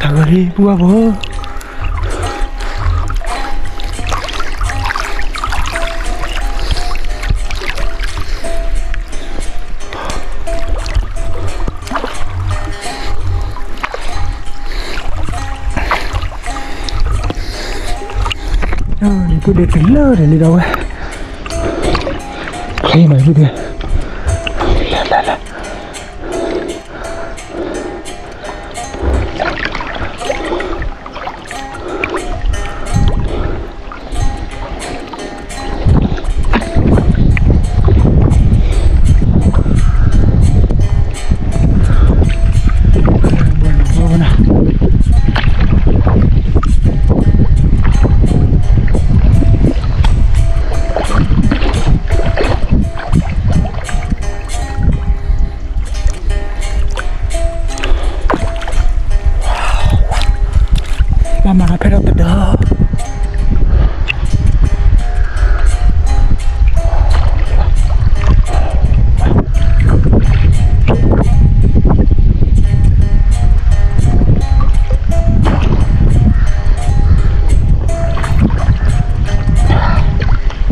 အဂၤလံ ပူၤဘၣ်ဖိ လံၤပူၤဒဲးတလၢဒဲးလံဒီးဝဲ, ချ့မး လံၤပူၤဒဲး, လၢလၢလၢ ဘၣ်မၤကဖဲဒီးပဒီး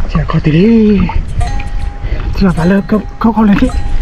ဆဲးခီတ့ၢ်လံ, စံးဘၣ်ပှၤလၢခီခီလဲၣ်